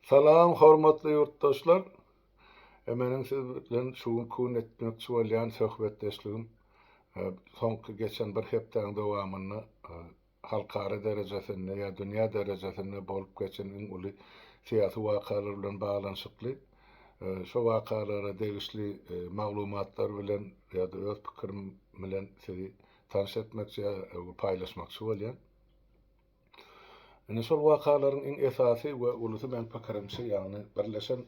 Salam hormatly ýurtdaşlar! Meniň siz bilen şu günki gün etmekçi bolýan söhbetdeşligim soňky geçen bir hepdäň dowamynda halkara derejesinde ýa dünýä derejesinde bolup geçen iň uly syýasy wakalar bilen baglanyşykly. Şo wakalara degişli maglumatlar bilen ýa-da öz pikirim bilen sizi tanyş etmekçi ýa paýlaşmakçy bolýan. Indi şol wakalaryň iň esasy we ulusy meň pikirimçe, ýagny Birleşen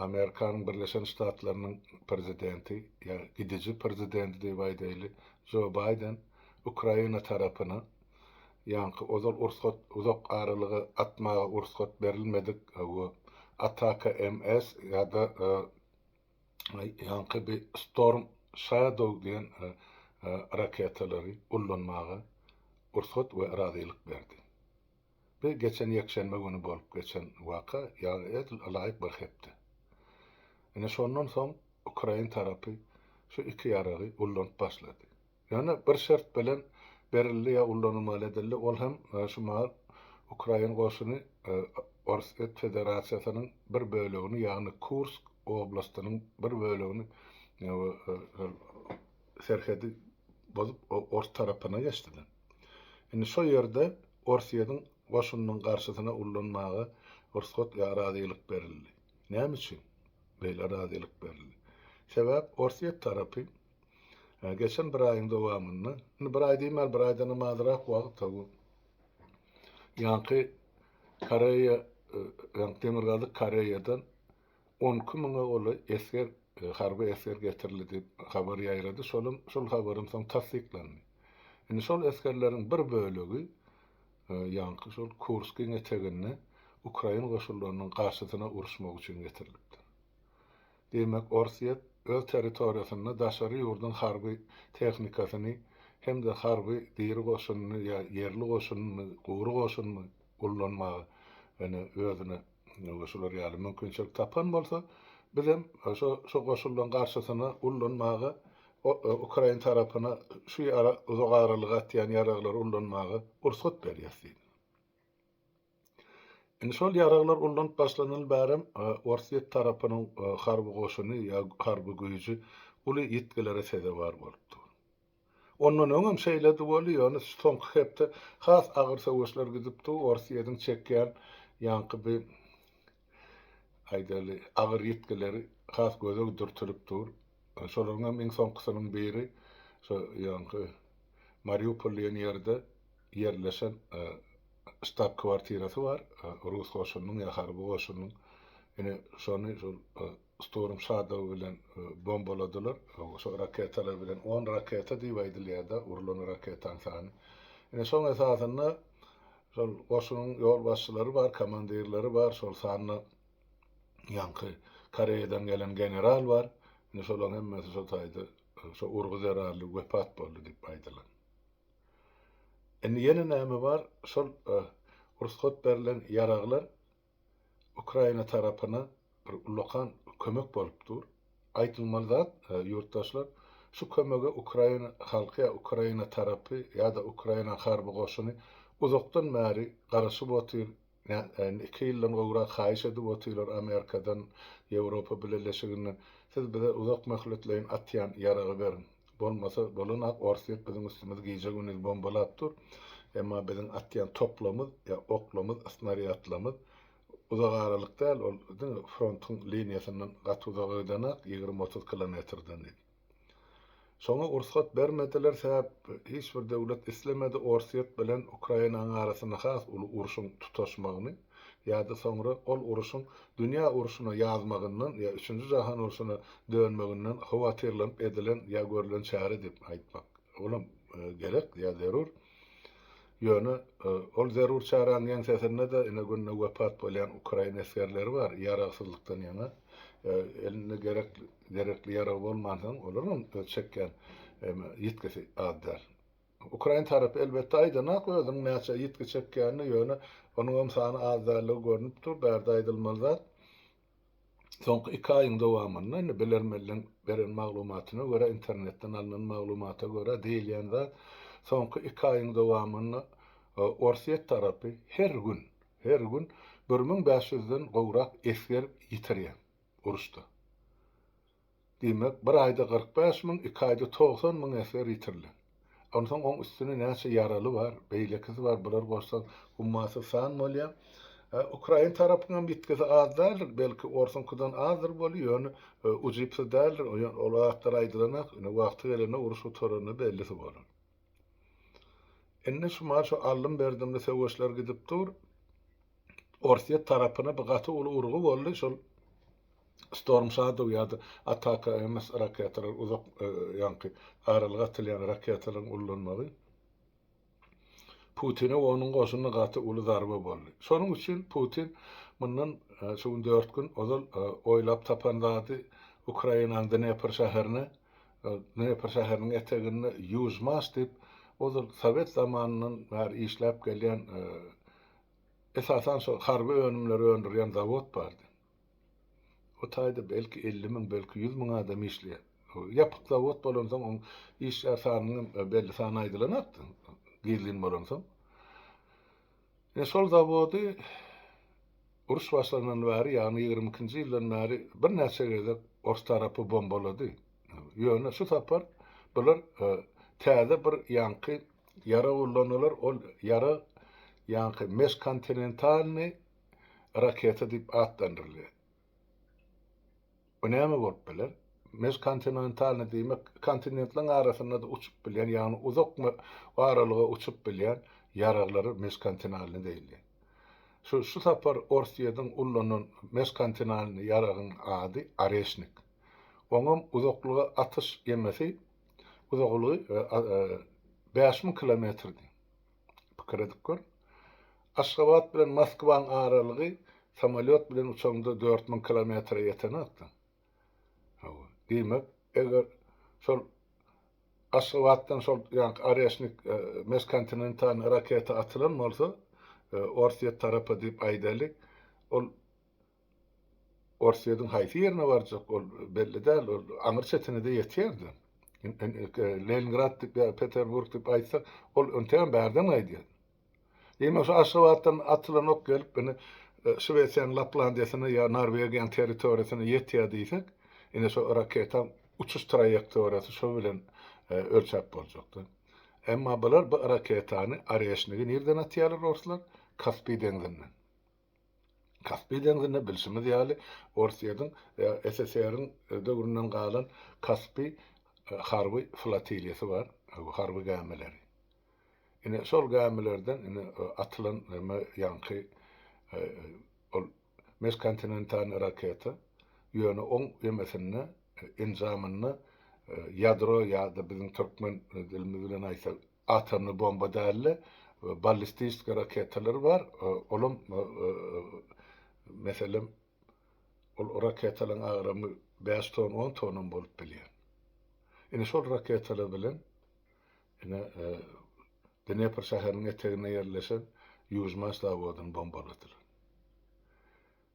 Amerikanyň Birleşen Ştatlarynyň prezidenti ýa gidiji prezidenti diýip aýdaýly, Jo Baýden Ukraina tarapyna ýaňky ozal ursgat uzak aralyga atmaga ursgat berilmedik we Ataka MS ýa-da ýaňky bir Storm Shadow diýen raketalary ullanmaga rugsat we razylyk berdi. Bu geçen ýekşenbe güni bolup geçen waka, ýagny edil ylaýyk bir hepde. Ine şondan soň ukrain tarapy şu iki ýaragy ullanyp başlady. Ýöne bir şert bilen berildi ýa ullanylmaly edildi, ol hem şu mahal ukrain goşuny Orsýet Federasiýasynyň bir bölegini, ýagny Kursk oblastynyň bir bölegini serhedi bozup ors tarapyna geçdiler. Indi şo ýerde Orsýetiň goşunynyň garşysyna ullanmaga rugsat ýa razylyk berildi. Näme üçin beýle razylyk berildi? Sebäp Orsýet tarapy Geçen bir aýyň dowamynda, indi bir aý diýmän, bir aýdanam azrak wagt bu. Ýaňky Koreýa, ýaňky Demirgazyk Koreýadan 12 müňe golaý esger, harby esger getirildi diýip habar ýaýrady. Şolam, şol habaram soň tassyklandy. Indi şol esgerleriň bir bölegi ýaňky şol Kurskyň eteginde ukrain goşunlarynyň garşysyna uruşmak üçin getirilipdir. Diýmek, Orsýet öz territoriýasynda daşary ýurduň harby tehnikasyny hem-de harby diri goşunyny ýa ýerli goşunyny, gury goşunyny ullanmaga ine özüne şular ýaly mümkinçilik tapan bolsa, bizem şo şo goşunlaryň garşysyna ullanmaga ukrain tarapyna şu ýara uzak aralyga atýan ýaraglary ullanmaga rugsat berýäs diýdi. Indi şol ýaraglar ullanyp başlanaly bärem Orsýet tarapynyň harby goşuny ýa harby güýji uly ýitgilere sezewar bolupdy. Ondan öňem şeýledi weli, ýöne şu soňky hepde has agyr söweşler gidipdi, Orsýetiň çekýän ýaňky bi aýdaly agyr ýitgileri has göze dürtülip dur. Şolaryň hem iň soňkusynyň biri şo ýaňky Mariupol diýen ýerde ýerleşen ştab kwartirasy bar, rus goşunynyň ýa harby goşunynyň. Ine, şony şol Storm Shadow bilen bombaladylar. Şo raketalar bilen on raketa diýip aýdylýar-da, urlan raketaň sany. Ine, şoň esasynda şol goşunyň ýolbaşçylary bar, komandirleri bar, şol sanda ýaňky Koreýadan gelen general bar. Ine, şolaryň hemmesi şo taýda şo urgy zerarly wepat boldy diýip aýdylan. Indi ýene näme bar, şol rugsat berlen ýaraglar Ukraina tarapyna bir ullakan kömek bolup dur. Aýdylmaly zat, ýurtdaşlar, şu kömege ukrain halky ýa Ukraina tarapy ýa-da Ukraina harby goşuny uzakdan bäri garaşyp otyr, Indi iki ýyldan gowrak haýyş edip otyrlar Amerikadan, Ýewropa Bileleşiginden, siz bize uzak möhletleýin atýan ýaragy beriň. Bolmasa, bolan-ak Orsýet biziň üstümizi gije-gündiz bombalap dur. Emma biziň atýan toplamyz ýa oklamyz, snarýadlamyz uzak aralyk däl, ol diňe frontuň liniýasyndan gaty uzaga gidenak, 20-30 kilometrden diýdi. Şoňa ursgat bermediler, sebäp hiç bir döwlet islemedi Orsýet bilen Ukrainanyň arasynda has uly urşuň tutaşmagyny ýa-da soňra ol uruşyň dünýä urşuna ýazmagyndan ýa üçünji jahan urşuna dönmeginden howatyrlanyp edilen ýa görlen çäre diýip aýtmak olam gerek ýa zerur. Ýöne ol zerur çäräniň ýeňsesinde-de ine günde wepat bolýan ukrain esgerleri bar ýaragsyzlykdan ýaňa elinde gerek gerekli ýarag bolmansoň olaryňam öz çekýän ýitgisi az däl. Ukrain tarapy elbetde aýdanak özüniň näçe ýitgi çekýänini ýöne onuňam sany az dälligi görnüp dur bärde aýdylmaly zat Soňky iki aýyň dowamynda, indi bilermenleň beren maglumatyna görä, internetden alnan maglumata görä diýilýän zat, soňky iki aýyň dowamynda Orsýet tarapy her gün, Her gün 1500 den gowrak esger ýitirýär uruşda. Diýmek, bir aýda 45 müň, iki aýda 90 müň esger ýitirilen. Onsoň oň üstüne näçe ýaraly bar, beýlekisi bar, bulary goşsaň ummasyz san bolýar. Ukrain tarapyňam ýitgisi az däldir, belki orsuňkydan azdyr bolýar, ýöne ujypsyz däldir. Ol zatlar aýdylanak, ine wagty gelende uruş gutaranda bellisi bolar. Indi şu mal şu aldym-berdimli söweşler gidip dur. Orsýet tarapyna bu gaty uly urgy boldy, şol Storm Shadow ýa-da Ataka MS raketalar uzak ýaňky aralyga atylýan raketalaryň ullanmagy Putine we onuň goşunyna gaty uly zarba boldy. Şonuň üçin Putin mundan şu gün 4 gün ozal oýlap tapan zady Ukrainanyň Dnepr şäherine Dnepr şäheriniň eteginde Ýužmaş diýip ozal sowet zamanyndan bäri işläp gelýän esasan şol harby önümleri öndürýän zawod bardy. O taýda belki 50 müň, belki 100 müň adam işleýär. Ýapyk zawod bolansoň, oň işgär sanynyň hem belli sany aýdylanokdy, gizlin bolansoň. Ine şol zawody uruş başlanandan bäri, ýagny 22-nji ýyldan bäri birnäçe gezek ors tarapy bombalady. Ýöne şu sapar bular e, täze bir ýaňky ýarag ullandylar. Ol ýarag ýaňky mežkontinentalnyý raketa diýip atlandyrylýar. Bu näme bolup biler? Mežkontinentalnyý diýmek, kontinentleriň arasynda-da uçup bilýän, ýagny uzak aralyga uçup bilýän ýaraglary mežkontinalnyý diýilýär. Şu şu sapar Orsýetiň ullanan mežkontinalnyý ýaragyň ady Oreşnik. Oňam uzaklyga atyş emesi uzaklygy 5000 kilometrdi. Pikir edip gör. Aşgabat bilen Moskwaň aralygy samolýot bilen uçaňda 4000 kilometre ýetenokdy. Hawa. Diýmek, eger şol Aşgabatdan şol ýaňky Oreşnik mežkontinentalnyý raketa atylan bolsa, Orsýet tarapa diýip aýdaly, ol Orsýetiň haýsy ýerine barjak, ol belli däl, ol aňry çetine-de ýetýärdi. Leningrad diýip ýa Peterburg diýip aýtsak, ol entegem bärden gaýdýar. Diýmek, şu Aşgabatdan atylan ok gelip, ine, Şwesiýanyň Laplandiýasyna ýa Norwegiýanyň territoriýasyna ýetýär diýsek, ine şu raketaň uçuş traýektoriýasy şo bilen ölçäp boljakdy. Emma bular bu raketany, Oreşnigi nirden atýarlar orslar? Kaspi deňzinden. Kaspi deňzinde bilşimiz ýaly Orsýetiň SSR-iň döwründen galan Kaspi harby flotiliýasy bar, harby gämileri. Ine şol gämilerden ine atylan neme ýaňky ol mežkontinentalnyý raketa, ýöne oň emesinde enjamynda ýadro ýa-da biziň türkmen dilimiz bilen aýtsak Atomly bomba däl-de, ballistiski raketalar bar. Olam, meselem, ol raketalaryň agramy bäş ton, on tonam bolup bilýär. Ine şol raketalar bilen ine Dnepr şäheriniň eteginde ýerleşen Ýužmaş zawodyny bombaladylar.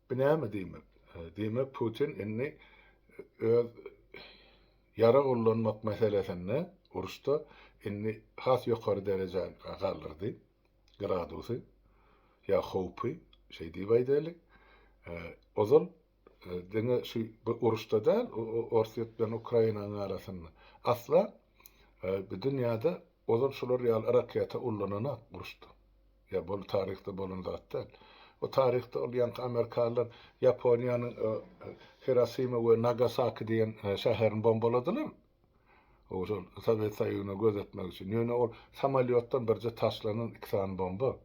Bu näme diýmek? Diýmek, Putin indi öz ýarag ullanmak meselesinde uruşda indi has ýokary derejä galdyrdy gradusy ýa howpy, şeý diýip aýdaýlyk. Ozal diňe şu bu uruşda däl, Orsýet bilen Ukrainanyň arasynda asla bu dünýäde ozal şular ýaly raketa ullananak uruşda. Ýa bol taryhda bolan zat däl. O taryhda ol ýaňky amerikanlar Ýaponiýanyň Hirosima we Nagasaki diýen şäherini bombaladylar. O şol Sowet Soýuzyna göz etmek üçin. Ýöne ol samolýotdan birje taşlanan iki sany bomba.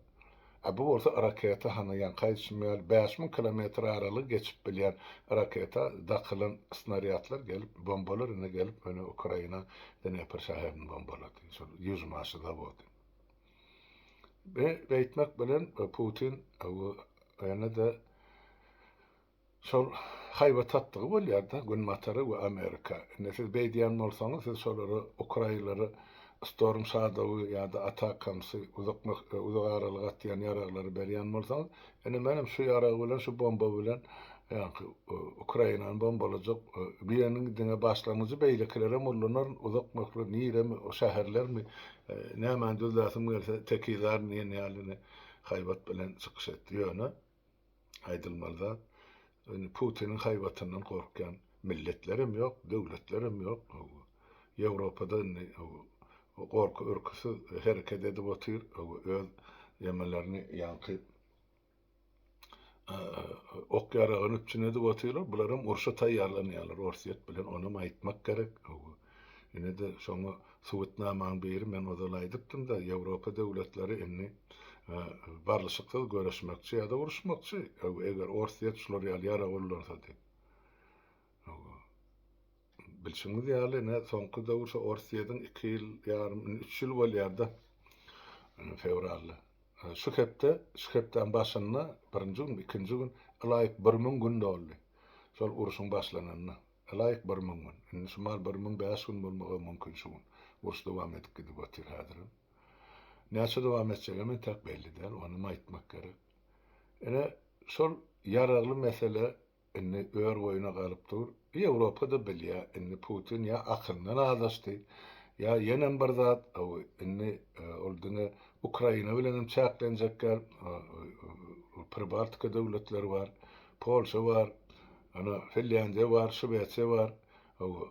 A bu bolsa raketa hany ýaňky aýdyşym ýaly 5000 kilometr aralygy geçip bilýän raketa dakylan snarýadlar gelip, bombalar ine gelip ýöne Ukraina Dnepr şäherini bombalady. Şol Ýužmaşy zawody. Be beýtmek bilen Putin ýene-de şol haýbat atdygy bolýar-da Günbatara we Amerika. Indi siz beýdýän bolsaňyz, siz şolara ukrainlere Storm Shadow-y ýa-da Atakamsy uzak uzak aralyga atýan ýaraglary berýän bolsaňyz, indi menem şu ýarag bilen, şu bomba bilen ýaňky Ukrainany bombalajak diýeniň diňe başlangyjy, beýlekilerem ullanaryn, uzak möhlet niremi, şäherlermi, nämäni düzläsim gelse tekizaryn diýen ýaly ine. Haýbat bilen çykyş etdi. Ýöne aýdylmaly zat, indi Putiniň haýbatyndan gorkýan milletlerem ýok, döwletlerem ýok. Ýewropada indi gorky-ürküsiz hereket edip otyr, öz ýemelerini ýaňky ok-ýaragyny üpjün edip otyrlar. Bularam urşa taýýarlanýarlar Orsýet bilen, onam aýtmak gerek. Ine-de şoňa subutnamaň biri, men ozal aýdypdym-da, Ýewropa döwletleri indi barlyşyksyz göreşmekçi ýa-da uruşmakçy, eger Orsýet şular ýaly ýarag ullansa diýip. Bilşiňiz ýaly, ine, soňky döwür şo Orsýetiň iki ýyl ýarym, indi üç ýyl bolýar-da, fewralda. Şu hepde, şu hepdäň başynda, birinji gün, ikinji gün ylaýyk 1000 gün doldy. Şol urşuň başlananyna. Ylaýyk 1000 gün. Indi şu mal 1005 gün bolmagy mümkin şu gün. Uruş dowam edip gidip otyr häzirem. Näçe dowam etjegem entäk belli däl, onam aýtmak gerek. Ine, şol ýaragly mesele Indi ör boýuna galyp dur. Ýewropa-da bilýär, indi Putin ýa akylyndan azaşdy, ýa ýenem bir zat, indi ol diňe Ukraina bilenem çäklenjek däl, Pribaltika döwletleri bar, Polşa bar, ana Finlýandiýa bar, Şwesiýa bar,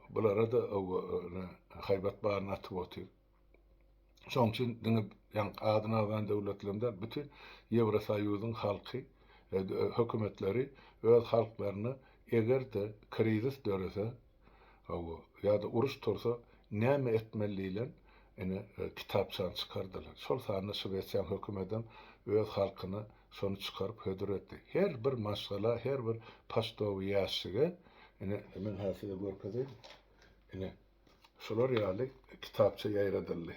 bulara-da haýbat baryny atyp otyr. Şonuň üçin diňe ýaňky adyny agzan döwletlerem däl, bütin Ýewrosoýuzyň halky, hökümetleri öz halklaryna eger-de krizis dörese, hawa, ýa-da uruş tursa näme etmeli diýlen ine kitapçany çykardylar. Şol sanda Şwesiýanyň hökümedem öz halkyna şony çykaryp hödür etdi. Her bir maşgala, her bir poçtowy ýaşşige ine men häzir size görkezeýin. Ine Şular ýaly kitapça ýaýradyldy.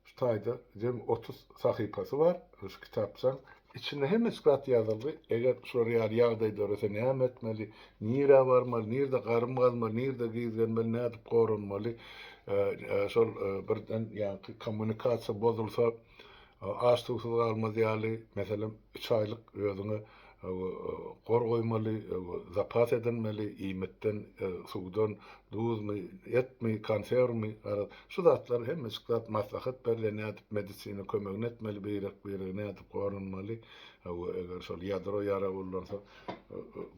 Şu taýda jemi 30 sahypasy bar. Şu kitapçaň içinde hemmejik zat ýazylgy. Eger şular ýaly ýagdaý dörese näme etmeli, nirä barmaly, nirde garym gazmaly, nirde gizlenmeli, nädip goranmaly, şol birden ýaňky kommunikasiýa bozulsa, Aç-suwsuz galmaz ýaly, meselem, üç aýlyk özüňe gor goýmaly, zapas edinmeli, iýmitden, suwdan, duzmy, etmi, konserwmi, garaz, şu zatlar hemmejik zat maslahat berilýär, nädip medisina kömegini etmeli, birek-birege nädip goranmaly, eger şol ýadro ýarag ullansa,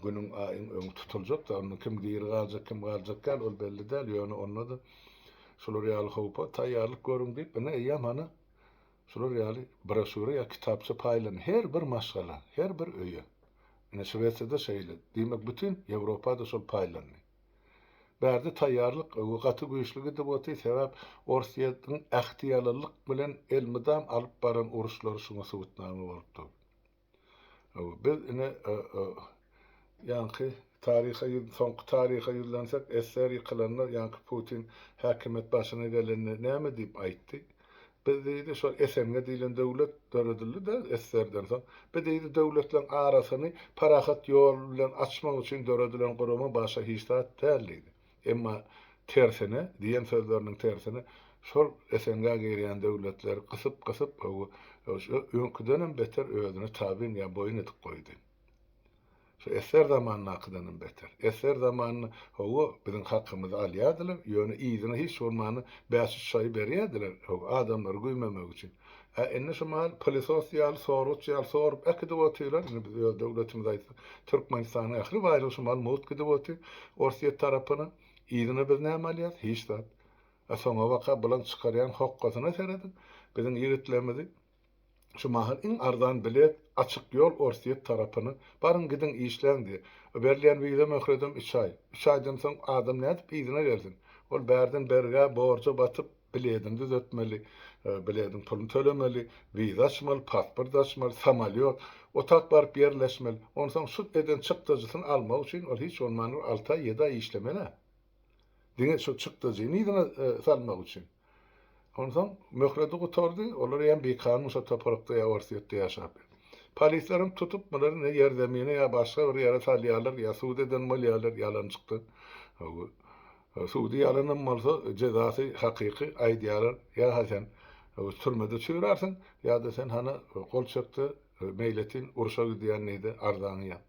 günüň, aýyň öňi tutuljak-da, onda kim diri galjak, kim galjak däl, ol belli däl, ýöne onda-da şular ýaly howpa taýýarlyk görüň diýip, ine, eýýäm hany, Şular ýaly broşýura ýa kitapça paýlandy her bir maşgala, her bir öýe. Ine Şwesiýada şeýle, diýmek bütin Ýewropada şol paýlandy. Bärde taýýarlyk öwi gaty güýçli gidip otyr, sebäp Orsýetiň ähtiýalylyk bilen elmydam alyp baran uruşlary şuňa subutnama bolup dur. Biz ine ýaňky taryha soňky taryha ýüzlensek, SSR ýykylanda ýaňky Putin häkimiýet başyna gelende näme diýip aýtdy? Biz diýdi, şol SNG diýlen döwlet döredildi-de SSR-den soň. Biz diýdi, döwletleriň arasyny parahat ýol bilen açmak üçin döredilen gurama başga hiç zat däl diýdi. Emma tersine, diýen sözleriniň tersine, şol SNG girýän döwletleri gysyp-gysyp, öňküdenem beter özüne tabyn ýa boýun edip goýdy. Şu SSR zamanyndakydanam beter. SSR zamanynda, hawa, biziň hakymyzy alýardylar, ýöne yzyna hiç bolmanda bäş-üç şaýy berýärdiler, hawa, adamlary güýmemek üçin. Ä indi şu mahal pylesos ýaly, sorguç ýaly sorup äkidip otyrlar. Indi biz öz döwletimizi aýtsak, Türkmenistanyň ähli baýlygy şu mahal mugt gidip otyr Orsýet tarapyna. Yzyna biz näme alýas? Hiç zat. A soňabaka bulaň çykarýan hokgasyna serediň. Biziň ýigitlerimizi şu mahal iň arzan bilet, açyk ýol Orsýet tarapyna. Baryň gidiň işläň diýýär. Berilýän wiza möhledem üç aý. Üç aýdan soň adam nädip yzyna gelsin? Ol bärden bergä, borja batyp, Biledini düzetmeli, bilediň puluny tölemeli, wiza açmaly, pasport açmaly, samolýot, otag baryp ýerleşmeli. Onsoň şu eden çykdajysyny almak üçin ol hiç bolmanda bir alty aý, ýedi aý işlemeli-ä. Diňe şu çykdajyny yzyna salmak üçin. Onsoň möhleti gutardy, olar eýýäm bikanun şo toprakda ýa Orsýetde ýaşap ýör. Polislerem tutup bulary ne ýerzemine ýa başga bir ýere salýarlar, ýa sud eden bolýarlar ýalançykdan. Sudy ýalanam bolsa, jezasy hakyky, aýdýarlar, ýa-ha sen türmede çüýrärsiň, ýa-da sen hany gol çekde meýletin urşa gidýän diýdi, arzaňy ýaz.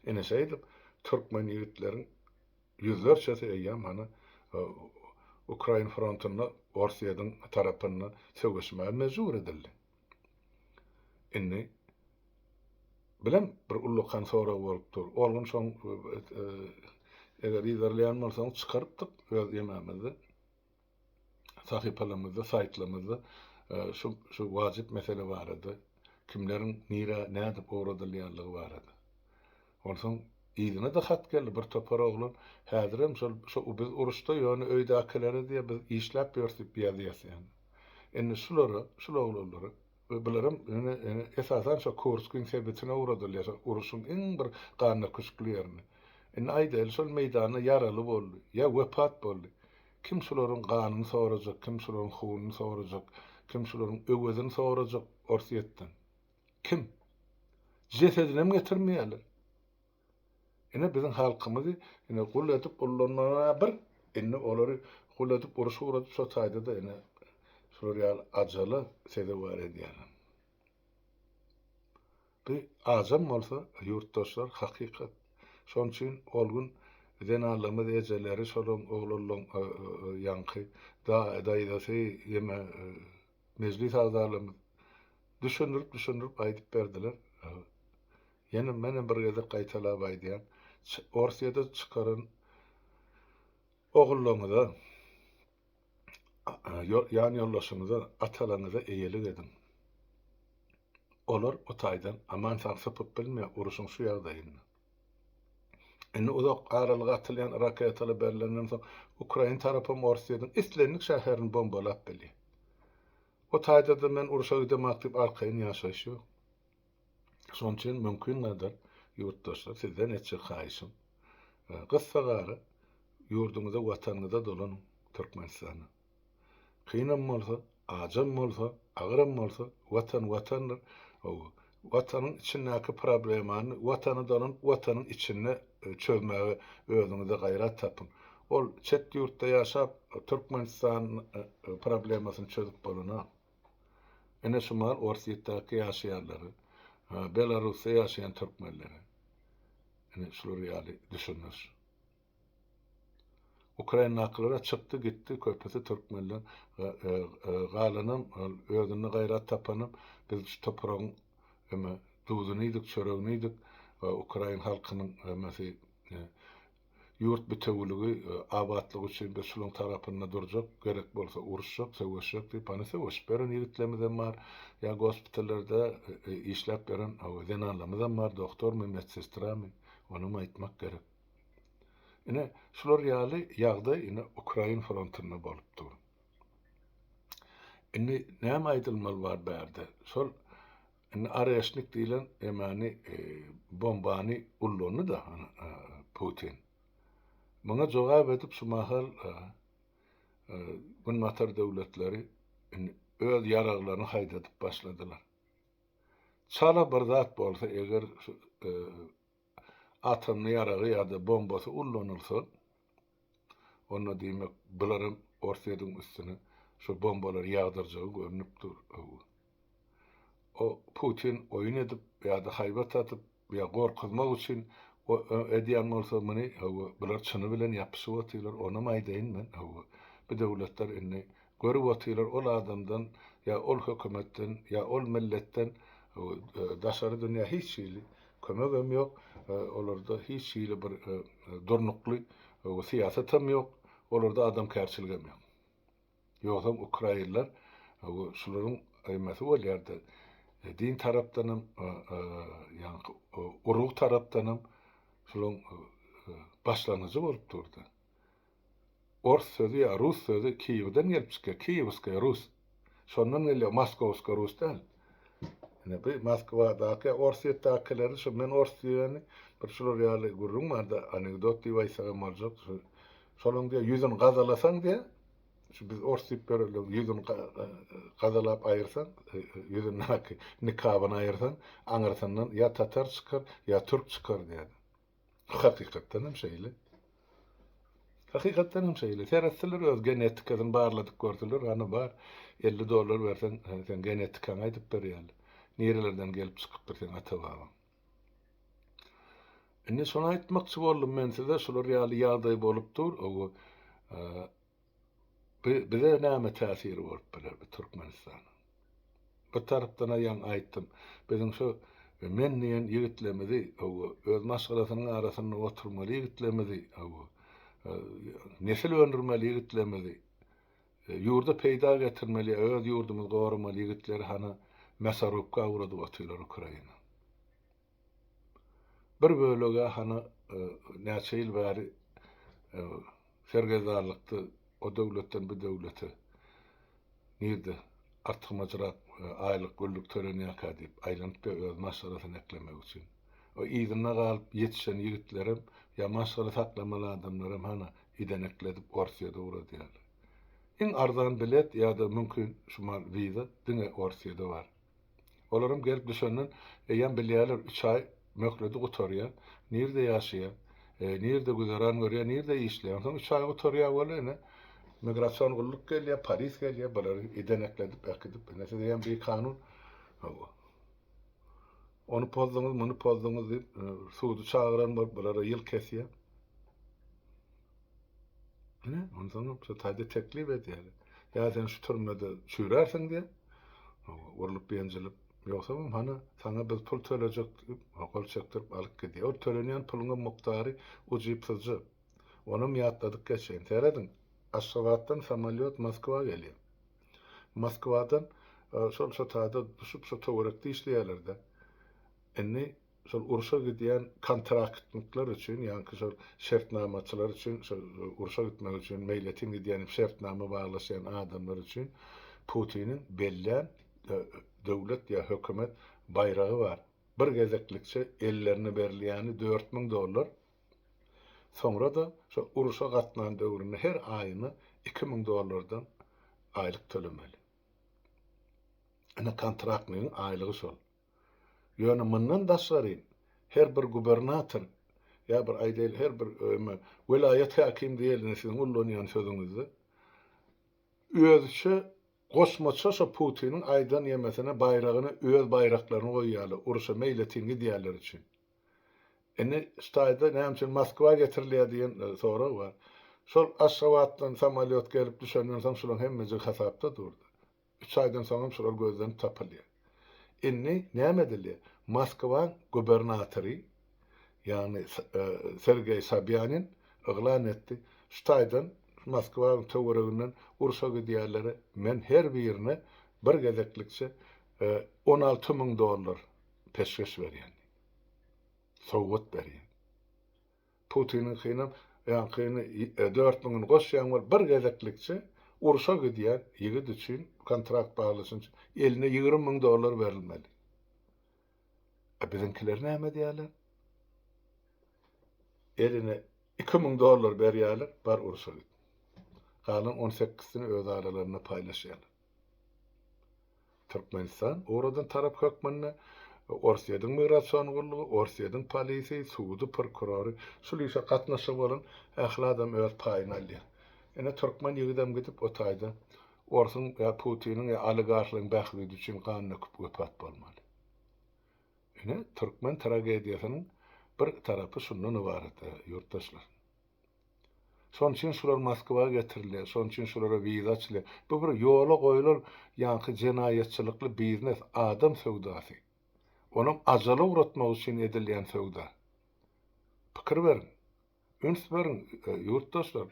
Ine şeýdip, türkmen ýigitleriň ýüzlerçesi eýýäm hany Ukrain frontunda Orsýetiň tarapynda söweşmäge mejbur edildi. Indi bilem bir ullakan sorag bolup dur. Ol gün şoň eger yzarlaýan bolsaňyz çykarypdyk öz ýemämizde, sahypalarymyzda, saýtlarymyzda şu şu wajyp mesele barada, kimleriň nirä nädip ugradylýanlygy barada. Onsoň yzyna-da hat geldi, bir topar oglan häzirem şol şo biz uruşda ýöne öýdäkilere diýýär biz işläp ýörüs diýip ýazýas ýaly. Indi şulara, şul oglanlara we bularam ýöne ýöne esasan şo Kurskyň sebitine ugradylýar, şo uruşyň iň bir gandöküşikli ýerine. Indi aýdaýly şol meýdanda ýaraly boldy ýa wepat boldy. Kim şularyň ganyny sorajak, kim şularyň hununy sorajak, kim şularyň öwezini sorajak Orsýetden? Kim? Jesedinem getirmeýärler. Ine biziň halkymyzy ine gul edip ullanmaga bir, indi olary gul edip uruş ugradyp şo taýda-da ine şular ýaly ajala sezewar edýärler. Bu ajam bolsa ýurtdaşlar hakykat. Şonuň üçin ol gün zenanlarymyz ejeleri şolaň oglanlaň ýaňky daýzasy ýeme Mejlis agzalarymyz düşündirip-düşündirip aýdyp berdiler. Ýene menem bir gezek gaýtalap aýdýan, Orsýede çykaran ogullaryňyza, ýan ýoldaşyňyza, atalaryňyza eýelik ediň. Olar o taýdan aman-sag sypyp bilmeýär uruşyň şu ýagdaýynda. Indi uzak aralyga atylýan raketalar berlenden soň, ukrain tarapam Orsýetiň islendik şäherini bombalap bilýär. O taýda-da men urşa gidemak diýip arkaýyn ýaşaýyş ýok. Şonuň üçin mümkingadar ýurtdaşlar sizden etjek haýyşym, gyssagara ýurduňyza, watanyňyza dolanyň Türkmenistana. Kynam bolsa, ajam bolsa, agyram bolsa, Watan Watandyr. Hawa, Watanyň içindäki problemany Watana dolanyp, Watanyň içinde çözmäge özüňizde gaýrat tapyň. Ol çet ýurtda ýaşap, Türkmenistan problemasyny çözüp bolanok. Ine şu mahal Orsýetdäki ýaşaýanlary, Belarusda ýaşaýan türkmenlere ine şular ýaly düşündiriş. Ukraindakylara çykdy gitdi köpüsi türkmenler galanam özünde gaýrat tapanam biz şu topragyň eme duzuny iýdik çöregini iýdik ukrain halkynyň emesi ýurt bitewüligi abatlygy üçin biz şulaň tarapynda durjak gerek bolsa uruşjak söweşjek diýip hany söweşip ýören ýigitlerimizem bar ýa gospitallerde işläp ýören zenanlarymyzam bar doktormy medsestramy onam aýtmak gerek. Ine, şular ýaly ýagdaý ine ukrain frontunda bolup dur. Indi näme aýdylmaly bar bärde? Şol indi Oreşnik diýlen emani e, bombany ullandy-da e, Putin. Muňa jogap edip şu mahal e, Günbatar döwletleri indi öz ýaraglaryny haýdadyp başladylar. Çala bir zat bolsa eger şu atomly ýaragy ýa-da bombasy ullanylsa, onda diýmek bularam Orsýetiň üstüne şu bombalary ýagdyrjagy görnüp dur. O Putin oýun edip ýa-da haýbat atyp ýa gorkuzmak üçin edýän bolsa muny hawa bular çyny bilen ýapyşyp otyrlar onam aýdaýyn men hawa bu döwletler indi görüp otyrlar ol adamdan ýa ol hökümetden ýa ol milletden daşary dünýä hiç hili Kömegem ýok, olarda hiç hili bir durnukly syýasatam ýok, olarda adamkärçiligem ýok. Ýogsam ukrainler şularyň emesi bolýardy. Din tarapdanam, ýaňky urug tarapdanam şularyň başlangyjy bolup durdy. Ors sözi ýa rus sözi Kiýewden gelip çykýar. Kiýewskaýa Rus. Şondan gelýär, Moskowska Rus däl. Ine bu Moskwadaky ýa Orsýetdäkileri şu men ors diýeni bir şular ýaly gürrüň barda anekdot diýip aýtsak hem boljak. Şu şolaň diýýär ýüzüni gazalasaň diýýär. Şu biz ors diýip ýörenleriň ýüzüni gazalap aýyrsaň, ýüzündäki nikabyny aýyrsaň, aňyrsyndan ýa tatar çykar, ýa türk çykar diýýär. Hakykatdan hem şeýle. Hakykatdan hem şeýle. Seretseler öz genetikasyny barladyp görseler, hany bar, 50 dollar berseň, sen genetikaňy aýdyp berýärler. Nirelerden gelip çykypdyr seň ata-babaň. Indi şony aýtmakçy boldum men size, şular ýaly ýagdaý bolup dur. Owo, bize näme täsiri bolup biler bu Türkmenistana? Bir tarapdan-a ýaňy aýtdym, biziň şu men diýen ýigitlerimizi, hawa, öz maşgalasynyň arasynda oturmaly ýigitlerimizi, hawa, nesil öndürmeli ýigitlerimizi, ýurda peýda getirmeli, öz ýurdumyzy goramaly ýigitleri hana mäsarubka ugradyp otyrlar Ukraina. Bir bölegi hany näçe ýyl bäri sergezdanlykda o döwletden bu döwlete nirde artykmajrak aýlyk günlük tölenýärkä diýip aýlanyp ýör öz maşgalasyny eklemek üçin. O yzynda galyp ýetişen ýigitlerem ýa maşgala saklamaly adamlaram hany idenekledip Orsýete ugradýarlar. Iň arzan bilet ýa-da mümkin şumal wiza diňe Orsýede bar. Olaram gelip düşenden eýýäm bilýärler, üç aý möhledi gutarýar, nirde ýaşaýar, nirde güzeran görýär, nirde işleýär. Onsoň üç aý gutarýar weli ine, migrasion gulluk gelýär, polis gelýär, bulary idenekledip äkidip, ine siz eýýäm bikanun, hawa, ony pozduňyz, muny pozduňyz diýip, sudy çagyran bolup bulara ýyl kesýär. Ine, onsoňam şu taýda teklip edýärler. Ýa sen şu türmede çüýrärsiň diýýär. Urlup-ýenjilip, ýogsamam hany, saňa biz pul tölejek diýip, gol çekdirip alyp gidýär. Ol tölenýän puluňam mukdary ujypsyzja. Onam ýatladyk geçeýin. Serediň, Aşgabatdan samolýot Moskwa gelýär. Moskwadan şol şo taýda düşüp, şo töwerekde işleýärler-de. Indi şol urşa gidýän kontraktnikler üçin, ýaňky şol şertnamaçylar üçin, şol urşa gitmek üçin meýletin gidýän şertnama baglaşýan adamlar üçin Putiniň bellän döwlet ýa hökümet baýragy bar. Bir gezeklikçe ellerine berilýäni 4000 dollar. Soňra-da şol urşa gatnan döwründe her aýyna 2000 dollardan aýlyk tölemeli. Ine kontraktnigiň aýlygy şol. Ýöne mundan daşgary her bir gubernator ýa bir aýdaýly her bir eme welaýat häkim diýeli siziň ullanýan sözüňizde özüçe goşmaça şo Putiniň aýdan ýemesine baýragyna öz baýraklaryny goýýarlar urşa meýletin gidýänler üçin. Indi şu taýda näme üçin Moskwa getirilýär diýen sorag bar. Şol Aşgabatdan samolýot gelip düşenden soň şularyň hemmejigi hasapda durdy. Üç aýdan soňam şular gözden tapylýar. Indi näme edilýär? Moskwaň gubernatory, ýagny Sergeý Sobýanin yglan etdi, şu taýdan, Moskwaň töwereginden urşa gidýänlere men her birine bir gezeklikçe 16 müň dollar peşgeş berýän diýip, sowgat berýän. Putiniňkinem ýaňkyny dört müňüni goşýaň bolup bir gezeklikçe urşa gidýän ýigit üçin kontrakt baglaşan üçin eline 20 müň dollar berilmeli. A biziňkiler näme edýärler? Eline 2000 dollar berýärler, bar urşa git. Galan 18-sini öz aralarynda paýlaşýarlar. Türkmenistan ugradan tarap hökmünde Orsýetiň migrasion gullugy, Orsýetiň polisi, sudy, prokurory, şul işe gatnaşygy bolan ähli adam öz paýyny alýar. Ine türkmen ýigidem gidip o taýda orsuň ýa Putiniň ýa oligarhlaryň bähbidi üçin gan döküp wepat bolmaly. Ine türkmen tragediýasynyň bir tarapy şundan ybarat ýurtdaşlar. Şonuň üçin şular Moskwa getirilýär, şonuň üçin şulara wiza açylýar. Bu bir ýola goýlan ýaňky jenaýatçylykly biznes, adam söwdasy. Onam ajala ugratmak üçin edilýän söwda. Pikir beriň. Üns beriň, ýurtdaşlar.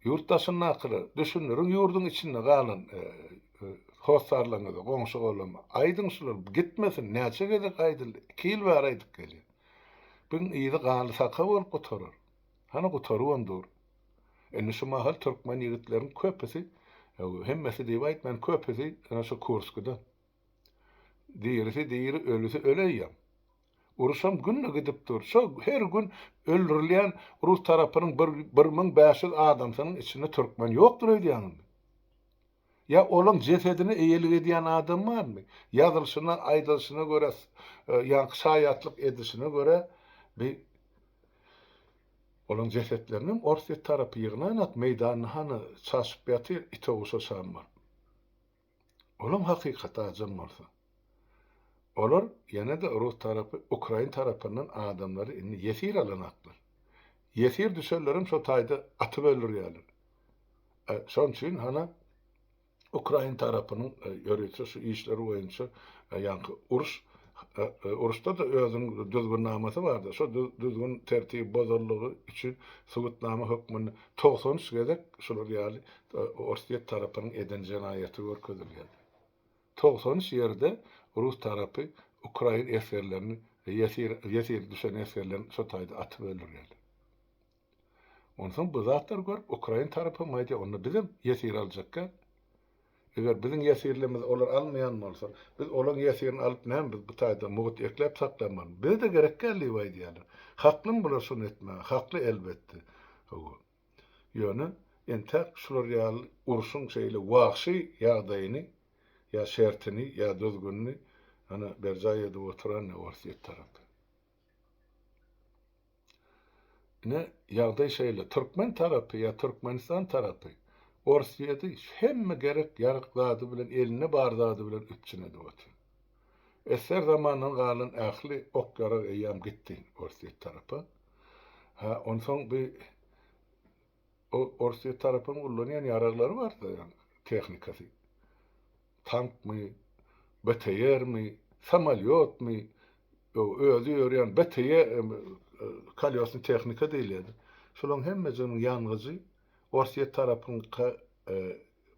Ýurt daşyndakylar, düşündiriň ýurduň içinde galan hossarlaryňyza, goňşy-golama. Aýdyň şular gitmesin, näçe gezek aýdyldy, iki ýyl bäri aýdyp gelýän. Biň yzy ganly saka bolup gutarar. Hany gutarybam dur. Indi şu mahal türkmen ýigitleriň köpüsi, hemmesi diýip aýtman, köpüsi ene şu Kurskda. Dirisi diri, ölüsi öli eýýäm. Uruşam günde gidip dur. Şo her gün öldürilýän rus tarapynyň bir 1500 adamsynyň içinde türkmen ýokdur öýdýäňizmi? Ýa olaň jesedine eýelik edýän adam barmy? Ýazylyşyna, aýdylyşyna görä, ýaňky şaýatlyk edişine görä, bi olaň jesetlerinem Orsýet tarapy ýygnanak, meýdanda hany çaşyp ýatyr, ite guşa şam bolup. Olam hakykat ajam bolsa. Olar ýene-de rus tarapy ukrain tarapyndan adamlary indi ýesir alanaklar. Ýesir düşenlerem şo taýda atyp öldürýärler. Şonuň üçin hana. Ukrain tarapynyň ýörite şu işler boýunça ýaňky uruş uruşda-da özüniň düzgünnamasy bardy. Şo düzgün tertibi bozanlygy üçin subutnama hökmünde 93 gezek şular ýaly Orsýet tarapynyň eden jenaýaty görkezilýär. 93 ýerde rus tarapy ukrain esgerlerini ýesir ýesir düşen esgerlerini şo taýda atyp öldürýärler. Onsoň bu zatlary görüp ukrain tarapam aýdýar, onda bizem ýesir aljakka. Eger biziň ýesirlerimizi olar almaýan bolsa, biz olaň ýesirini alyp näme biz bu taýda mugt ekläp saklamalymy? Bize-de gerek däl diýip aýdýarlar. Haklymy bular şuny etmäge? Hakly elbetde. Hawa. Ýöne entäk şular ýaly urşuň şeýle wagşy ýagdaýyny ýa şertini ýa düzgünini ana berjaý edip oturan ne Orsýet tarapy. Ine, ýagdaý şeýle. Türkmen tarapy ýa Türkmenistan tarapy Orsýeti hemme gerek-ýarak zady bilen, elinde bar zady bilen üpjün edip otyr. SSR zamanyndan galan ähli ok-ýarag eýýäm gitdi Orsýet tarapa. Hä, onsoň bi O Orsýet tarapynyň ullanýan ýaraglary bar-da, ýagny tehnikasy. Tankmy, BTR-mi, samolýotmy, özi ýörýän BTR, kolýosnyý tehnika diýilýär. Şolaryň hemmejiginiň ýangyjy Orsýet tarapyňka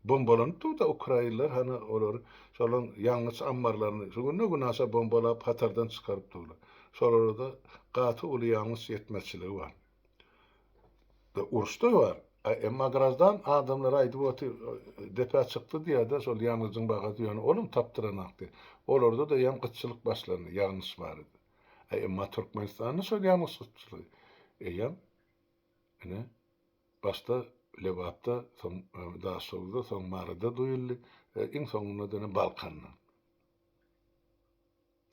bombalanyp dur-da, ukrainler hany olary şolaryň ýangyç ammarlaryny şu günde-günaşa bombalap hatardan çykaryp durlar. Şolarda gaty uly ýangyç ýetmezçiligi bar. Uruşda bar. Emma graždan adamlar aýdyp otyr, depä çykdy diýýär-de, şol ýangyjyň bahasy ýöne olam tapdyranakdy. Olarda-da ýam gytçylyk başlandy, ýangyç barada. Emma Türkmenistanda şol ýangyç gytçylygy eýýäm ine başda Lebapda, soň Daşoguzda, soň Maryda duýuldy, iň soňunda-da ine Balkanda.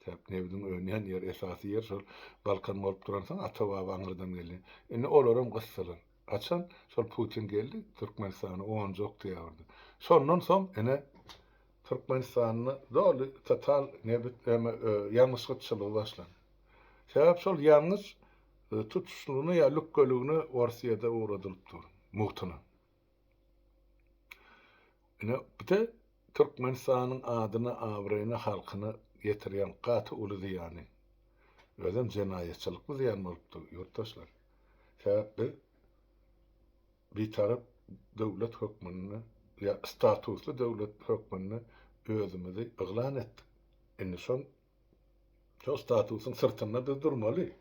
Sebäp nebitiň önýän ýeri, esasy ýer şol Balkan bolup duransoň ata-baba aňyrdan gelýän. Indi olaram gysdylar. Haçan şol Putin geldi Türkmenistana onunjy oktýabrda. Şondan soň ine Türkmenistanda doly total nebit eme ýangyç gytçylygy başlandy. Sebäp şol ýangyç tutuşlygyna ýa lükgeligine Orsýede ugradylyp dur mugtuna. Ine, bu-da Türkmenistanyň adyna, abraýyna, halkyna ýetirýän gaty uly zyýany. Özem jenaýatçylykly zyýan bolupdyr, ýurtdaşlar. Sebäp biz Bitarap döwlet hökmünde ýa statusly döwlet hökmünde özümizi yglan etdik. Indi şol şol statusyň syrtynda biz durmaly.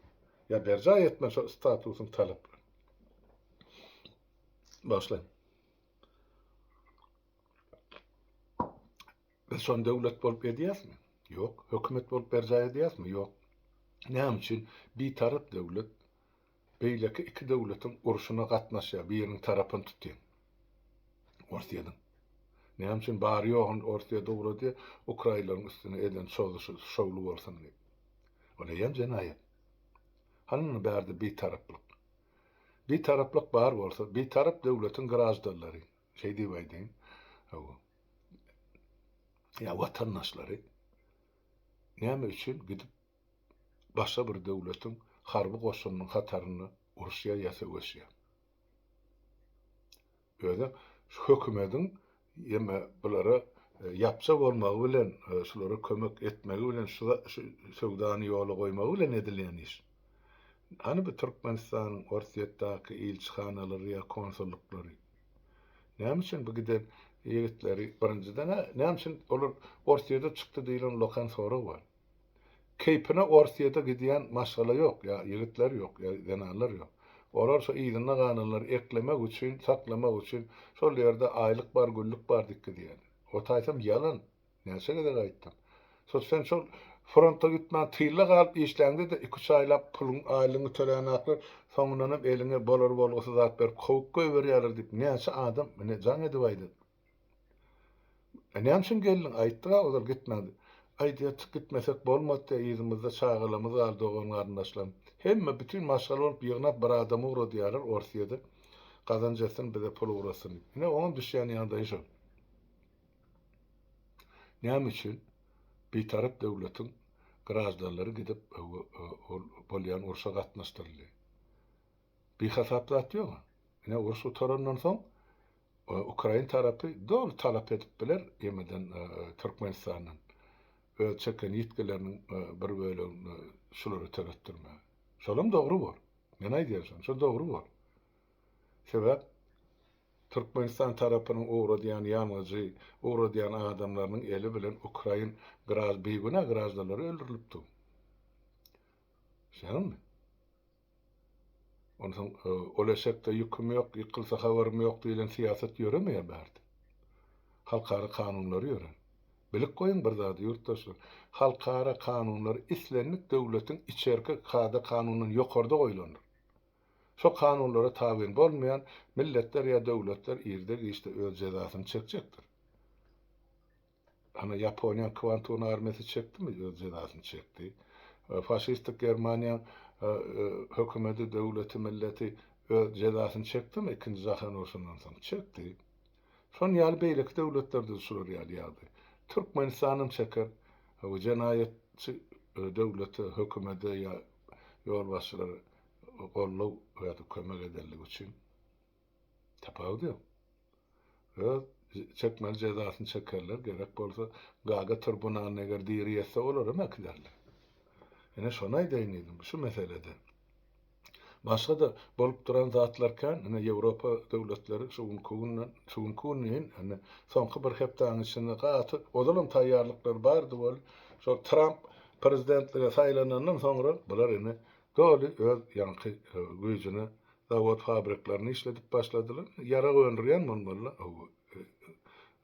Ýa berjaý etmeli şol statusyň talaplaryny. Başla. Biz şony döwlet bolup edýäsmi? Ýok. Hökümet bolup berjaý edýäsmi? Ýok. Näme üçin bitarap döwlet beýleki iki döwletiň urşuna gatnaşýar, biriniň tarapyny tutýar? Orsýetiň. Näme üçin bary-ýoguny Orsýete ugradýar, ukrainleriň üstüne eden çozuşy şowly bolsun diýip. Ol eýýäm jenaýat. Hany indi bärde bitaraplyk? Bitaraplyk bar bolsa, bitarap döwletiň graždanlary, şeý diýip aýdaýyn, hawa, ýa watandaşlary näme üçin gidip başga bir döwletiň harby goşunynyň hatarynda uruşýar ýa söweşýär? Özem şu hökümediň ýeme bulara ýapja bolmagy bilen, şulara kömek etmegi bilen, şu şu söwdany ýola goýmagy bilen edilýän iş. Hany bu Türkmenistanyň Orsýetdäki ilçihanalary ýa konsullyklary? Näme üçin bu giden ýigitleri birinjiden-ä näme üçin olar Orsýede çykdy diýlen ullakan sorag bar. Keýpine Orsýete gidýän maşgala ýok, ýa ýigitler ýok, ýa zenanlar ýok. Olar şo yzynda galanlary eklemek üçin, saklamak üçin şol ýerde aýlyk bar, güllük bar diýip gidýärler. O taýsam ýalan. Näçe gezek aýtdym. Şo sen şol fronta gitmän tylda galyp işläňde-de iki-üç aýlap puluň, aýlygyňy tölänaklar, soňundanam eliňe bolar-bolgusyz zat berip kowup goýberýärler diýip näçe adam ine jaň edip aýdady. E näme üçin geldiň? Aýtdyk-a ozal gitmäň diýip. Aý diýýär, çyk gitmesek bolmady diýýär, yzymyzda çagalarymyz galdy, dogan-garyndaşlarym. Hemme bütin maşgala bolup ýygnap bir adamy ugradýarlar Orsýede. Gazanç etsin, bize pul ugratsyn diýip. Ine oňam düşýän ýagdaýy şol. Näme üçin Bitarap döwletiň graždanlary gidip ol bolýan urşa gatnaşdyryldy? Bihasap zat ýog-a. Ine uruş gutarandan soň. Ukrain tarapy doly talap edip biler ýemeden Türkmenistandan öz çeken ýitgileriniň bir bölegini şulara töletdirmäge. Şolam dogry bor. Men aýdýan şony. Şo dogry bor. Sebäp Türkmenistan tarapynyň ugradýan ýangyjy, ugradýan adamlarynyň eli bilen ukrain bigünä graždanlary öldürilipdi. Şeýdemi? Onsoň ol eşekde ýüküm ýok, ýykylsa habarym ýok diýlen syýasat ýöremeýär bärde. Halkara kanunlary ýörär. Bilip goýuň bir zady ýurtdaşlar, halkara kanunlary islendik döwletiň içerki kada-kanundan ýokarda goýlandyr. Şo kanunlara tabyn bolmaýan milletler ýa döwletler irde-giçde öz jezasyny çekjekdir. Ana Ýaponiýaň Kwantun armiýasy çekdimi öz jezasyny çekdi. Faşistik Germaniýaň hökümedi, döwleti, milleti öz jezasyny çekdimi ikinji jahan urşundan soň? Çekdi. Şon ýaly beýleki döwletlerde-de şular ýaly ýagdaý. Türkmenistanam çeker. Jenaýatçy döwlete, hökümede ýa ýolbaşçylara goldaw ýa-da kömek edenligi üçin tapawudy ýok. Öz çekmeli jezasyny çekerler, gerek bolsa Gaga tribunalyna eger diri ýetse olaram äkiderler. Ine şony aýdaýyn diýdim şu meselede. Başga-da bolup duran zatlar kän, ine Ýewropa döwletleri şu günki günden, şu günki gün diýin, indi soňky bir hepdäniň içinde gaty, ozalam taýýarlyklary bardy weli, şol Tramp prezidentlige saýlanandan soňra bular indi doly öz ýaňky güýjüne zawod fabriklerini işledip başladylar. Ýarag öndürýän bolmalylar.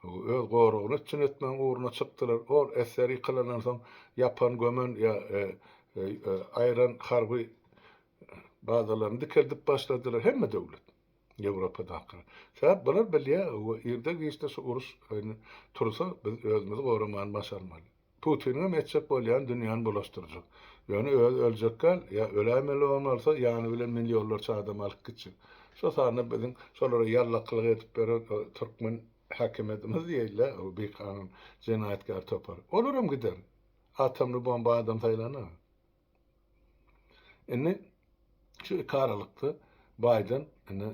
Öz goragyny üpjün etmegiň ugruna çykdylar. Ol SSR ýykylandan soň ýapan, gömen ýa aýran harby bazalaryny dikeldip başladylar. Hemme döwlet. Ýewropadaky. Sebäp bular bilýär, irde-giçde şu uruş tursa biz özümizi goramany başarmaly. Putiniňem etjek bolýany dünýäni bulaşdyrjak. Ýöne özi öljek däl, ýa öläýmeli bolan bolsa ýany bilen millionlarça adamy alyp gitjek. Şo sanda biziň şolara ýallakylyk edip beren türkmen häkimiýetimiz diýeýin-le, o bikanun jenaýatkär topar. Olaram gider. Atomly bomba adam saýlana. Indi şu iki aralykda Baýden indi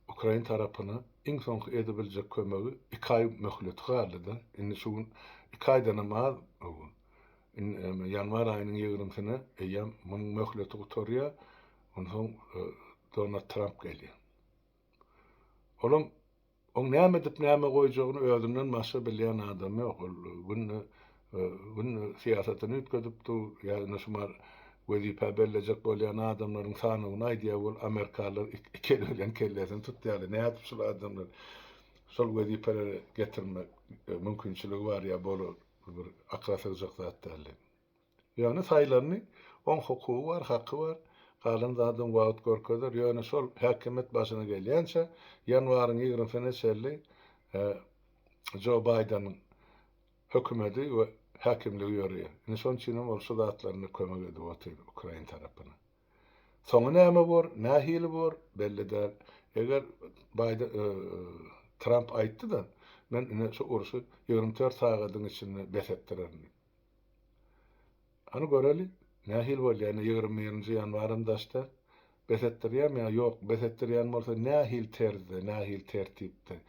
Ukrain tarapyna iň soňky edebiljek kömegi iki aý möhleti galdy-da. Indi şu gün iki aýdanam az bu gün. Indi ýanwar aýynyň ýigrimisine eýýäm munuň möhleti gutarýar. Onsoň Donald Tramp gelýär. Olam oň näme edip näme goýjagyny özünden başga bilýän adam ýok. Ol günde günde syýasatyny üýtgedip dur. Ýa indi şumar wezipä bellejek bolýan adamlaryň sanawyny aýdýar ol amerikalylar iki eli bilen kellesini tutýarlar. Nädip şul adamlary şol wezipelere getirmek mümkinçiligi bar ýa bolar bir akyla sygjak zat däl diýip. Ýöne saýlandy, oň hukugy bar, haky bar, galan zadam wagt görkezer, ýöne şol häkimiýet başyna gelýänçä, ýanwaryň ýigrimisine çenli Jo Baýdeniň hökümedi we häkimligi ýöreýär. Indi şonuň üçinem ol şu zatlarynda kömek edip otyr ukrain tarapyna. Soňy näme bor, nähili bor, belli däl. Eger Baýden, Tramp aýtdy-da, men ine şu urşy 24 sagadyň içinde bes etdirerin diýip. Hany göreli, nähili bolýar, ine 21-nji ýanwaram daşda. Bes etdirýärmi ýa ýok? Bes etdirýän bolsa nähili terzde, nähili tertipde?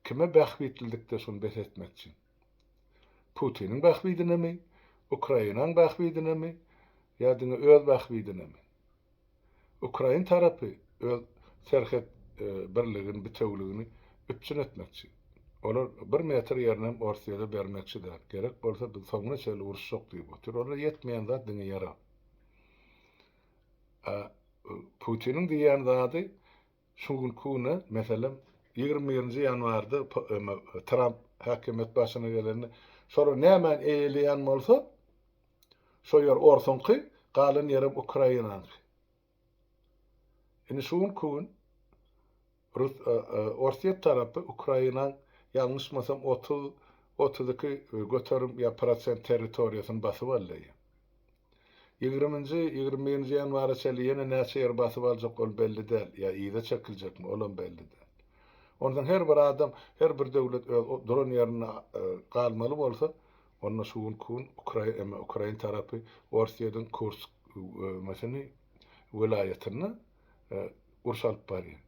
Kime bähbitlilikde şuny bes etmekçi? Putiniň bähbidinemi? Ukrainaň bähbidinemi? Ýa diňe öz bähbidinemi? Ukrain tarapy öz serhet birligini, bitewüligini üpjün etmekçi. Olar bir metr ýerinem Orsýete bermekçi däl. Gerek bolsa biz soňuna çenli uruşjak diýip otyr. Olara ýetmeýän zat diňe ýarag. A Putiniň diýýän zady şu günki güne, meselem, 21-nji ýanwarda Tramp häkimiýet başyna gelende, şolar nämäni eýeleýän bolsa, Şo ýer orsuňky, galan ýerem Ukrainaňky. Indi şu günki gün Rus Orsýet tarapy Ukrainaň ýalňyşmasam 30 32 göterim ýa prosent territoriýasyny basyp aldy. Ýigriminji, 21-nji ýanwara çenli ýene näçe ýer basyp aljak ol belli däl, ýa yza çekiljekmi olam belli däl. Onsoň her bir adam, her bir döwlet öz duran ýerinde galmaly bolsa, Onda şu günki gün Ukraina, ukrain tarapy Orsýetiň Kursk mesini welaýatynda uruş alyp barýar.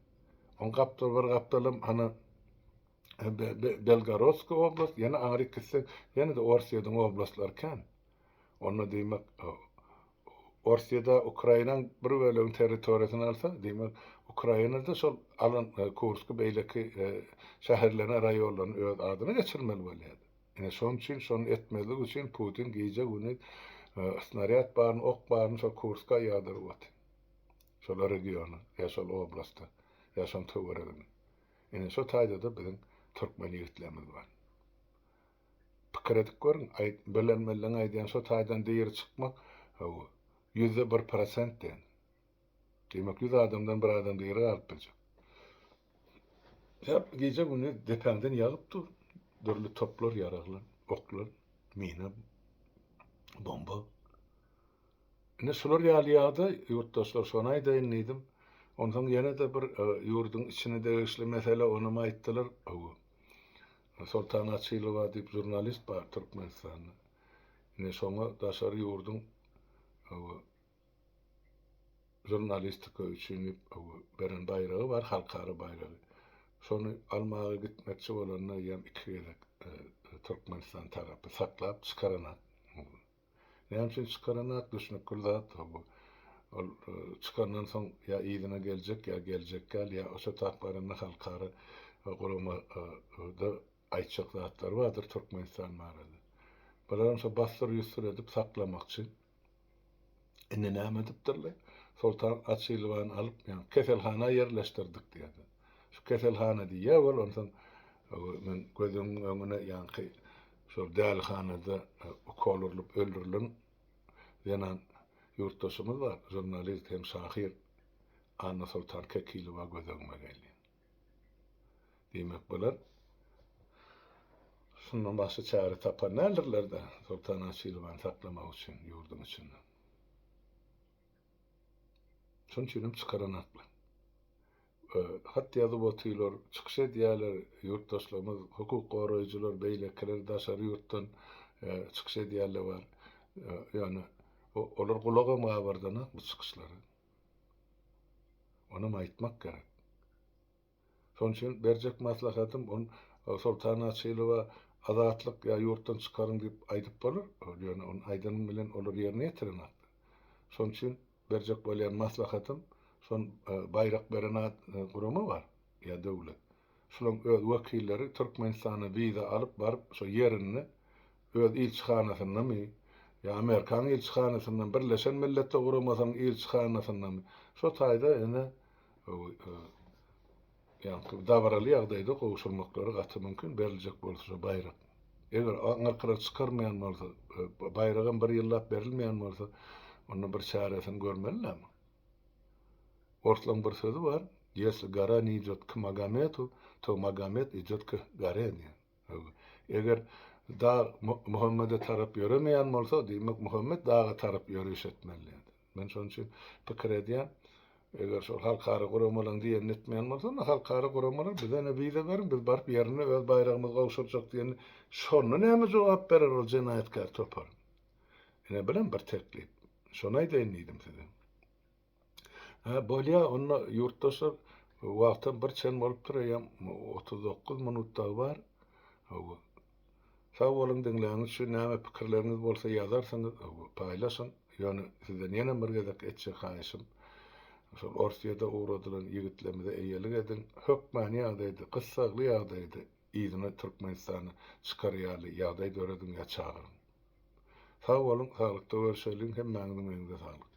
Oň gapdal bir gapdalam hana Belgorodskiý oblast, ýene aňryk gitseň, ýene-de Orsýetiň oblastlary kän. Onda diýmek, Orsýede Ukrainaň bir bölegini territoriýasyny alsa, diýmek, Ukraina-da şol alan Kursky beýleki şäherlerini, raýonlaryny öz adyna geçirmeli bolýardy. Ine şonuň üçin, şony etmezlik üçin Putin gije-gündiz snarýad baryny, ok baryny şol Kurska ýagdyryp otyr. Şol regiona, ýa şol oblasta, ýa şoň töweregine. Ine şo taýda-da biziň türkmen ýigitlerimiz bar. Pikir edip görüň, aýt, bilenmenleň aýdýan şo taýdan diri çykmak, hawa, 1% diýen. Diýmek, 100 adamdan bir adam diri galyp biljek. Hep gije-gündiz depäňden ýagyp dur. Dürli toplar, ýaraglar, oklar, mina, bomba. Ine şular ýaly ýagdaý, ýurtdaşlar, şony aýdaýyn diýdim. Onsoň ýene-de bir ýurduň içine degişli mesele, onam aýtdylar. Hawa. Soltan Açylowa diýip žurnalist bar Türkmenistanda. Ine şoňa daşary ýurduň hawa žurnalistika üçin diýip hawa beren baýragy bar, halkara baýragy. Şony almaga gitmekçi bolanda eýýäm iki gezek Türkmenistan tarapy saklap çykaranak. Näme üçin çykaranak düşnükli zat bu. Ol çykandan soň ýa yzyna geljek ýa geljek däl ýa oşa tap baranda halkara guramada aýtjak zatlary bardyr Türkmenistan barada. Bularam şo bassyr-ýussur edip saklamakçy. Indi näme edipdirler? Soltan Açylowany alyp, ýa keselhana ýerleşdirdik diýýärler. Şu keselhana diýýär ol onsoň men gözümiň öňüne ýaňky Şol dälihanada ukol urlup öldürilen zenan ýurtdaşymyz bar, žurnalist hem şahyr Annasoltan Kekilowa göz öňüme geldi. Diýmek bular şundan başga çäre tapan däldirler-de, Soltan Açylowany saklamak üçin ýurduň içinde. Şonuň üçinem çykaranaklar. Hat ýazyp otyrlar, çykyş edýärler, ýurtdaşlarymyz, hukuk goraýjylar, beýlekiler daşary ýurtdan çykyş edýärler bar. Ýöne olar gulagam gabardanok bu çykyşlara. Onam aýtmak gerek. Şonuň üçin berjek maslahatym, ol Soltan Açylowa azatlyk ýa ýurtdan çykaryň diýip aýdyp bolar, ýöne ony aýdanyň bilen olar ýerine ýetirenoklar. Şonuň üçin berjek bolýan maslahatym, şon baýrak beren gurama bar ýa döwlet. Şolaň öz wekilleri Türkmenistana wiza alyp baryp şo ýerinde öz ilçihanasyndamy ýa Amerikanyň ilçihanasyndamy, Birleşen Milletler Guramasynyň ilçihanasyndamy şo taýda ine Ýaňky dabaraly ýagdaýda gowşurmaklary gaty mümkin, beriljek bolsa şo baýrak. Eger aňyrkylar çykarmaýan bolsa, baýragam bir ýyllap berilmeýän bolsa, onda bir çäresini görmeli-dä muň. Orslaň bir sözi bar, Ýesli gora ne idýot k Magometu, to Magomet idýot k gore diýen. Eger dag Muhammede tarap ýöremeýän bolsa, diýmek Muhammet daga tarap ýöriş etmeli diýen. Men şonuň üçin pikir edýän, eger şol halkara guramalaryň diýenini etmeýän bolsa, onda halkara guramalar bize ne wiza beriň, biz baryp ýerinde öz baýragymyzy gowşurjak diýende, şonda näme jogap berer ol jenaýatkär topar? Ine, bulam bir teklip. Şony aýdaýyn diýdim size. Hä, bolýa, onda ýurtdaşlar, wagtam bir çen bolupdyr, eýýäm 39 minut dagy bar. Hawa. Sag boluň diňläniňiz üçin näme pikirleriňiz bolsa ýazarsyňyz paýlaşyň ýöne sizden ýenem bir gezek etjek haýyşym şol Orsýede ugradylan ýigitlerimize eýelik ediň hökmany ýagdaýda gyssagly ýagdaýda yzyna Türkmenistana çykar ýaly ýagdaý dörediň ýa çagyryň. Sag boluň saglykda görşeliň hemmäňiziň öňüňize saglyk.